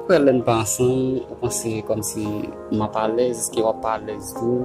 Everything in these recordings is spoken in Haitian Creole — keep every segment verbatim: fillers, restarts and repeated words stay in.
Kwè lè n pa ansanm, ou panse kòmsi m ap alèz, èske w ap alèz tou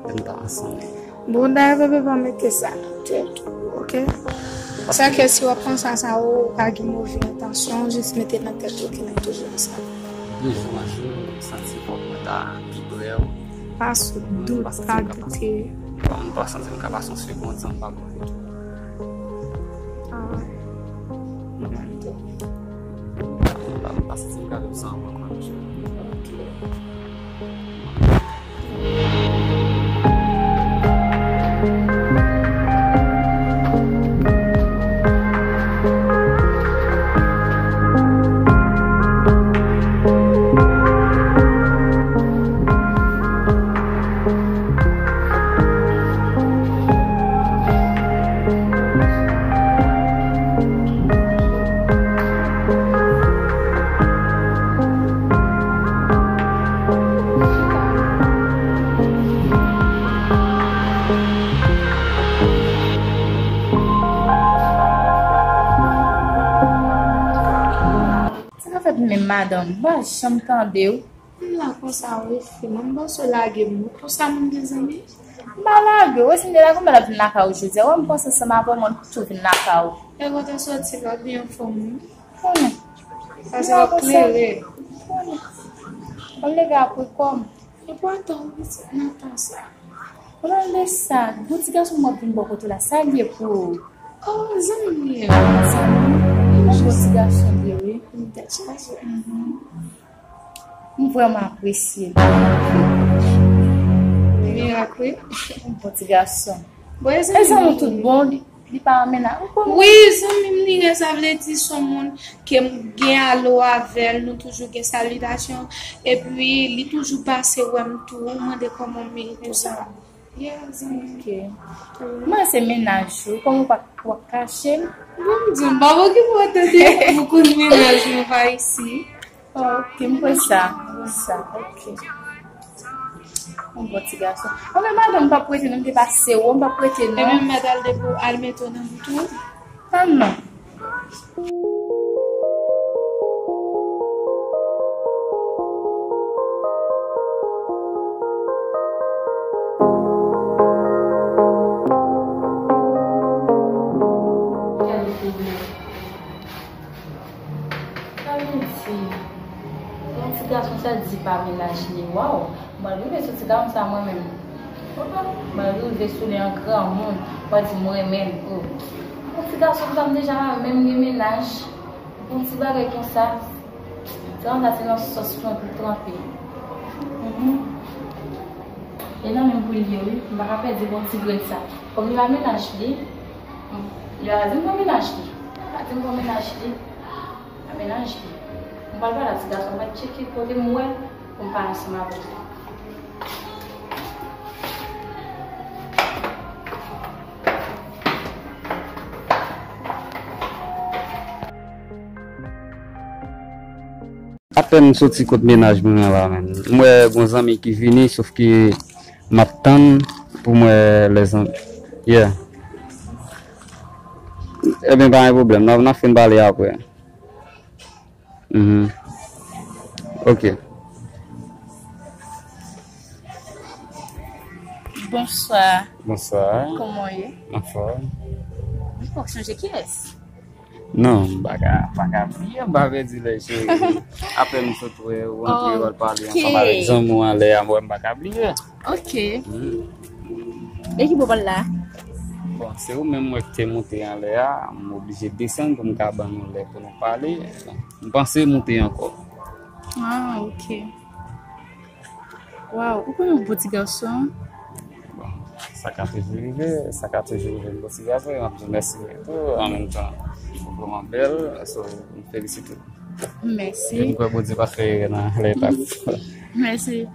lè n pa ansanm? Bon, dayè, bebe, pa mete sa nan tèt ou, oke? Sa ke si w ap panse a sa, ou pa gen move entansyon, jis mete nan tèt ou ke n ap toujou ansanm. Yon jou, yon jou, m santi kòm mwen ta pi prè w. Pa sou dout, pa doute. M pa santi m ka pase yon segonn san m pa panse. Ah. M pa santi m ka viv san ou ankò. Ok. Sa fèt menm madanm, m pa janm tande w. M la konsa wi, fi mwen, m panse w lage m wi. Konsa moun gen zanmi? M pa lage w, si m te lage w, m pa t ap vin lakay ou jodi a. Wè m panse ansanm avè w, mwen toujou vin lakay ou. E kote w soti la, w byen anfòm wi. Konnen. Pase w ap klere. Konnen. Konnen. Kòm nèg la ap pran kò m. E pòtan w pitit nan tan sa. Pale de sa, gon ti gason m ap vin bò kote w la, sa l ye pou ou? Oh, zanmi m. Zanmi m? Yon bon ti gason l ye, wi. Yon tèt chaje. Mhm. M vrèman apresye l. Mirak, wi. Yon bon ti gason. Bon, e zanmi m tout bon, li, li pa anmennaj. Ou konnen. Wi, zanmi m li ye, sa vle di se yon moun ke m gen alo avè l, nou toujou gen salitasyon. Epi, li toujou pase wè m tou, mande kòman m ye, tou sa. Yeah, zanmi. Ok. Mwen se mennaj ou, kòman w pa, w ap kache m? Bon, m di, m pa okipe w tande, ou konn mennaj mwen pa isi. Ok, m kwè sa, m kwè sa, ok. Yon bon ti gason. Anben, madanm, m p ap rete non, m te pase w, m p ap rete non. Ebyen, m mèt al depo, al mete w nan bouton. Tann non. Gade pwoblèm. Sa vle di, yon ti gason sa di pa mennaj li, waw, m pral rive sou ti gason sa mwen menm. M pral rive sou li an granmoun, m pral di m renmen l, oh. Yon ti gason sa m deja pa menm gen mennaj, yon ti bagay konsa, ti gason sa se nan sòs mwen pou tranpe. Mhm. E nan menm pou l ye wi, m pa ka pèdi bon ti grenn sa. Kòm li pa mennaj li, li pa ka di m bon mennaj li. Pa di m bon mennaj li. A mennaj li. M pral pale a ti gason, m pral tcheke kote m wè pou m pale ansanm avè l. Apèn m soti kot mennaj mwen an la, menn. M wè gon zanmi ki vini, sòf ke m ap tann pou m wè lè zanmi. Yeah. Ebyen, pa gen pwoblèm. N ap, n ap fin pale apre. Mhm. Ok. Bonswa. Bonswa. Kòman w ye? Anfòm. M poko sonje kiyès. Non, m pa ka, pa ka bliye, m pa pèdi lè, cheri. Apèn m sot wè ou antre, w al pale ansanm avèk zanmi w anlè a, m wè m pa ka bliye. Ok. Hmm. E ki bò w pral la? Bon, se ou menm mwen ki te moute anlè a, m oblije desann pou m ka ban nou lè pou nou pale. M panse moute ankò. Ah, ok. Waw, ou konn yon bon ti gason? Bon, sa ka toujou rive, sa ka toujou rive. M bon ti gason, e m ap di w mèsi tou, an menm tan, ou vrèman bèl, so, m felisite w. Mèsi. E m kwè Bondye pa fè erè nan lè etap. Mèsi.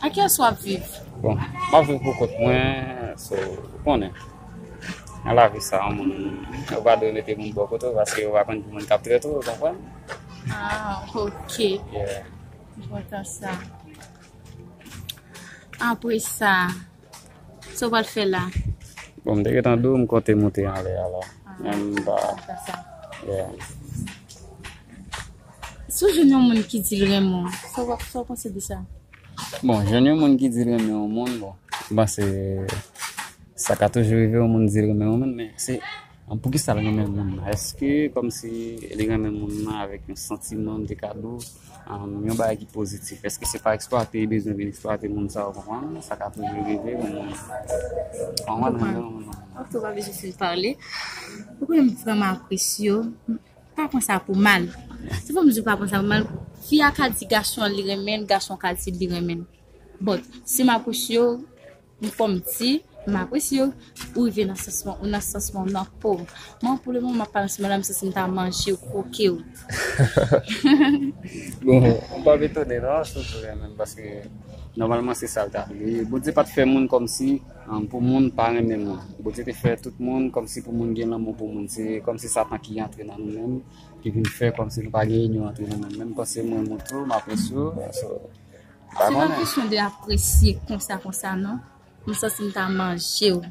A ki aswè w ap viv? Bon, m ap viv pou kont mwen, so, ou konnen. Nan lavi sa, yon moun, ou pa dwe mete moun bò kote w, paske ou pa konn ki moun k ap trete w, ou konprann? Ah, ok. Yeah. Enpòtan sa. Apre sa, sa w pral fè la? Bon, m te gentan di w, m konte moute anlè a la. Ah, men m pa, enpòtan sa. Yeah. Si w jwenn yon moun ki di l renmen w, sa w, sa w panse de sa? Bon, jwenn yon moun ki di l renmen yon moun, bon, m panse sa ka toujou rive yon moun di l renmen yon moun, men se, poukisa l renmen moun nan? Èske kòmsi li renmen moun nan avèk yon santiman, m te ka di w, um, yon bagay ki pozitif? Èske se pa eksplwate, li bezwen vin eksplwate moun sa, w konprann? Sa ka toujou rive yon moun, w konprann, renmen yon moun nan. Ok, w pa bezwen fin pale. Ou konnen m vrèman apresye w. Pa pran sa pou mal. Se pa m di w pa pran sa pou mal. Fi a ka di gason an li renmen l, gason an ka di l li renmen l. But, si m apresye w, m fò m di, m apresye w, ou rive nan sans mwen, ou nan sans mwen, ou nan po m. Mwen, pou le moman, m ap pale ansanm la, m santi m ta manje w, kwoke w. Bon, m p ap etone non, si w di renmen m, paske nòmalman se sa l ta vle. Bondye pa t fè moun kòmsi, um, pou moun pa renmen moun. Bondye te fè tout moun kòmsi pou moun gen lanmou pou moun. Se kòmsi Satan ki antre nan nou menm, ki vin fè kòmsi nou pa gen inyon antre nou menm. Men m panse mwen, mwen tou, m apresye w, so, m pa konnen. Se pa kesyon de apresye konsa, konsa, non. M santi m ta manje w.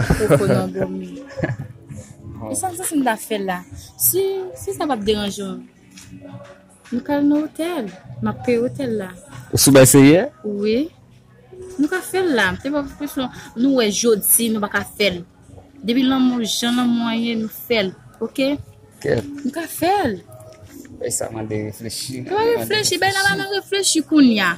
Koko nan gomi. E sa m santi m ta fè la? Si, si sa p ap deranje w, nou ka al nan otèl. M ap peye otèl la. Ou sou bay serye? Wi. Nou ka fè l la. Se pa kesyon nou wè jodi, nou pa ka fè l. Depi lanmou, jan lanmou an ye, nou fè l. Ok? Ok. Nou ka fè l. Bay sa mande reflechi. Se pa reflechi, bay la pa nan reflechi kounye a.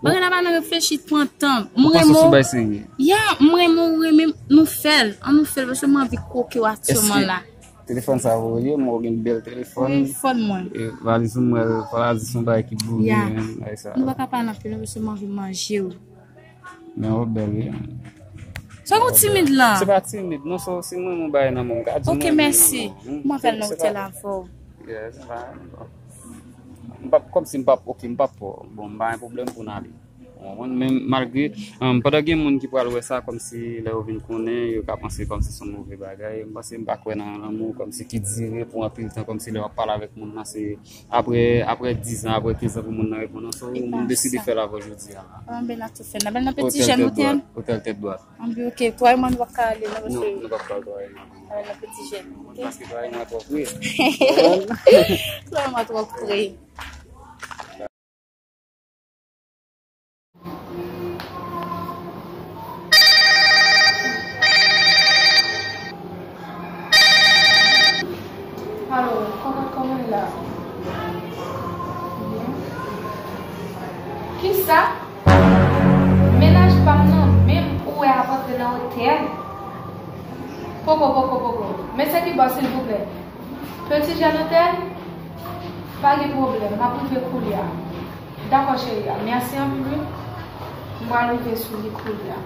Bagay la pa nan reflechi, pran tan. Ou panse w sou bay serye? Ya, m renmen w, renmen m, nou fè l. An nou fè l, paske m anvi kwoke w aktyèlman la. Telefòn sa voye, mwen gen bèl telefòn. Telefòn mwen. E valiz mwen, valiz yon bagay ki boure, ya, menm, ay sa. Nou pa ka pale anpil non, paske m anvi manje w. Men w bèl, wi. Sa w timid la? Se pa timid, non, se, se mwen, mwen bay nan men w. Ok, mèsi. Mwen fè l nan otèl avè w. Yeah, se pa, m p ap, kòmsi m p ap, ok, m p ap, bon, m pa gen pwoblèm pou n ale. Ou konprann? Men malgre, um, pandan gen moun ki pral wè sa kòmsi lè yo vin konnen, yo ka panse kòmsi se yon move bagay. M panse m pa kwè nan lanmou kòmsi ki dire pou anpil tan, kòmsi lè w ap pale avèk moun nan, se apre, apre diz an, apre kenz an pou moun nan reponn ou. So, ou menm deside fè l avè w jodi a la. Anben, n a tou fè. N a pral nan Peti Jèn, otèl. Otèl Tèt Dwat. Anben, ok, twa e mwen nou p ap ka ale, non, paske nou p ap pral twa e mwen. Nan Peti Jèn, ok? Paske twa e mwen twò pre. Twa e mwen twò pre. Alo, kòman, kòman w ye la? Byen. Kisa? Mennaj pa m nan menm ou wè ap antre nan otèl? Poko, poko, poko. Mesye ki bò, silvouplè? Peti Jèn otèl? Pa gen pwoblèm, m ap rive koulye a. Dakò, cheri a. Mèsi anpil, wi. M pral rive sou li koulye a.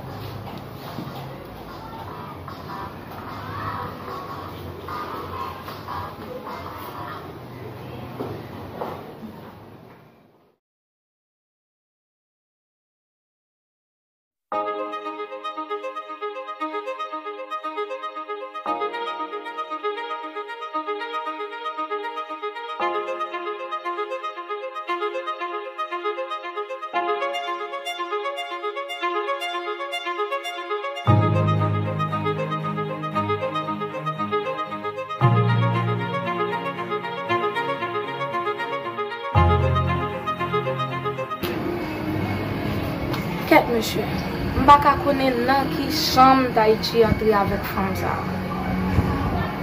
Kèt mesye, m pa ka konnen nan ki janm Dayiti antre avèk fanm sa a.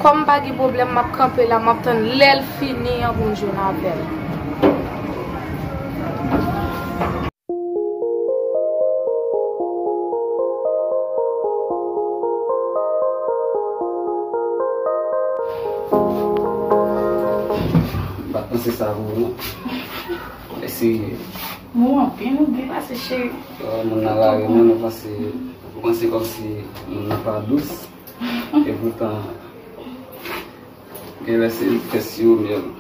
Kòm m pa gen pwoblèm, m ap kanpe la, m ap tann lè l fini an pou m jwenn avè l. M pa t panse sa pou ou non. Mèsi. Mwen anpil ou byen pase cheri. Moun nan lari menm ou panse, ou panse kòmsi moun nan pa dous. E poutan, gen lè se fès yo menm.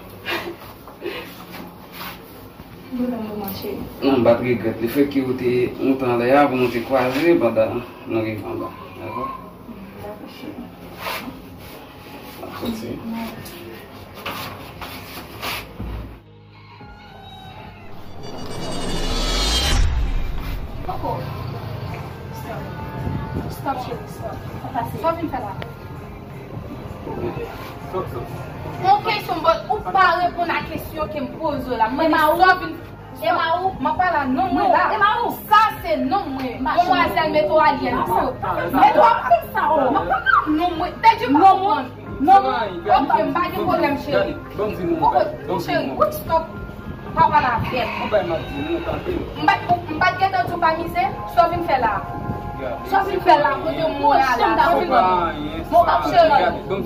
Mwen pa t regrèt lefètke ou te moute anlè a pou nou te kwaze pandan nou rive anba. Dakò? Dakò, cheri. N ap soti. Poko. Stop. Stop, cheri, stop. Sa w vin fè la? Yon kesyon, but ou pa reponn a kesyon ke m poze w la. M mande sa w vin. Emma ou? M ap pale a nonm mwen la. Emma ou? Sa se nonm mwen. Demwazèl Meto Alyèn. Meto a konsa o. Nonm mwen. Tèt di m pa konprann. Non, non. Ok, m pa gen pwoblèm, cheri. Koko, cheri, quick stop. Pa pale avè m. M pa, m pa t gentan di w pa mize, sa w vin fè la. Sa w vin fè la, kote w mouri a la, sa w vin fè. Mon pap cheri,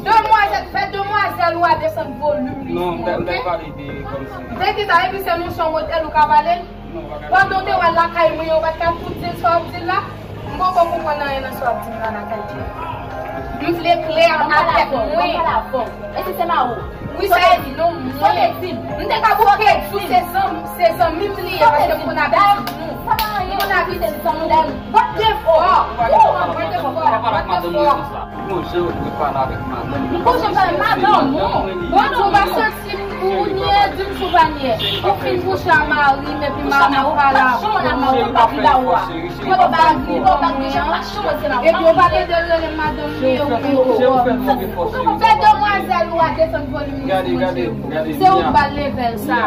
demwazèl, fè demwazèl ou a desann volim li sou mwen, ok? De ki sa, epi se nou se yon motèl ou ka pale? Pandan w te wè l lakay mwen, yo pa t ka fout di l sa w ap di l la? M poko konprann anyen nan sa w ap di m la, Nathalie. M vle klè avèk mwen. E si se mari w? Wi, sa e di non, mwen. M te ka bouke di w se zanm-, se zanmi m li ye, paske m konn abitid nou. M konn abitid zanmi m. What the fuck? What the fuck? What the fuck? Bon, jan w te pale avèk madanm. M pa janm pale madanm ou. Bon, ou pa santi m pou ou nye, di m sou pa nye. Ou fin kouche a mari m, epi mari m ap pale avè w. Mwen pa bagay, mwen pa bagay, jan pa chanje la. Epi ou pa tande l rele m madanm li, ou pi wo. Fè demwazèl ou a desann volim li sou mwen, cheri. Se ou k ba l level sa.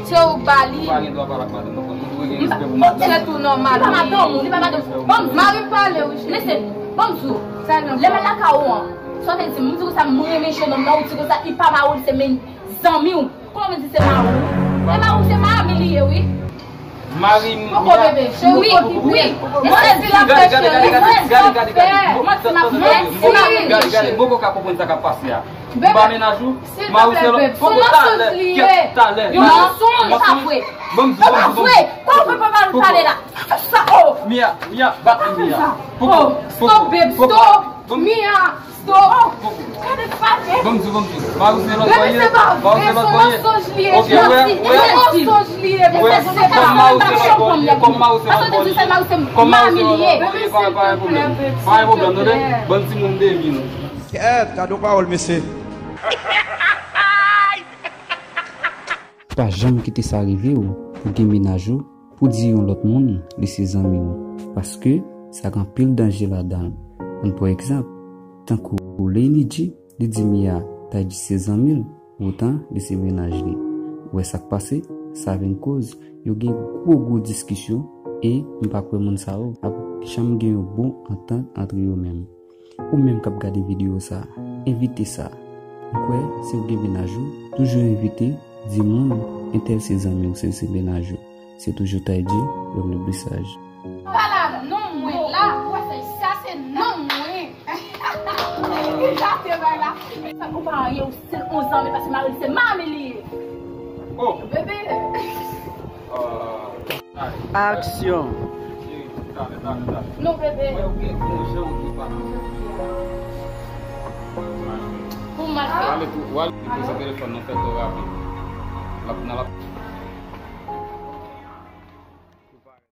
Se ou k ba li. Ou pa gen dwa pale ak madanm ou konsa. Ou gen respè pou madanm. Se tou nòmal. Li pa madanm ou, li pa madanm ou. Bon, mari m pale, wi, cheri. Listen, bon, m di w. Lè m al lakay ou an, sa w te di m, m di w sa, m renmen jennonm nan, ou di konsa, li pa mari w, se men zanmi w. Kòman w di se mari w? E mari w, se mari li ye, wi. Mari m. Poko bebe, cheri, wi, wi. Mwen sezi l ap fè, cheri. Gade, gade, gade, gade, gade, gade. Mwen di m ap fè, si mari m. Gade, gade, m poko ka konprann sa k ap pase a. Ou pa mennaj ou? Mari w se lòt. Poko talè, kèt talè. Yon mansonj, pa vre. Ban m di, ban m di, ban m di. Kòman w pa pale la? Sa, oh. Mia, Mia, bat li, Mia. Poko, poko, stop, babe, stop. Mia. Stop! Gade fake! Ban m di w, ban m di w. Mari w se lòt bò ye? Mari w se lòt bò ye? Ok, wè, wè. Wè, kòm mari w se lòt bò ye, kòm mari w se lòt bò ye, kòm mari w se lòt bò ye, pa gen pwoblèm. Pa gen pwoblèm, tande? Ban timoun de mi nou. Kèt, gade yon pawòl, mesye. Pa janm kite sa rive w pou gen mennaj ou pou di yon lòt moun li se zanmi w, paske sa gen anpil danje ladan l. Ann pran egzanp, tankou Lady G, li di Mia Taïdji se zanmi l, poutan li se mennaj li. Ou wè sa k pase? Sa vin koz yo gen gwo gwo diskisyon, e m pa kwè moun sa yo ap janm gen yon bon antant antre yo menm. Ou menm k ap gade videyo sa, evite sa. M kwè, si w gen mennaj ou, toujou evite di moun entèl se zanmi w, se, se mennaj ou. Se toujou Taïdji, lòm le pli saj. Pale a nonm mwen la, ou wè sa, sa se nonm mwen. Li gate bay la. Ou pa anyen, ou se yon zanmi, paske mari l se mami li ye. Oh. Bebe. Aksyon. Non, bebe. Pou m al fè. W ale pou, w ale poze telefòn nan, fè to rapid. L ap, nan l ap.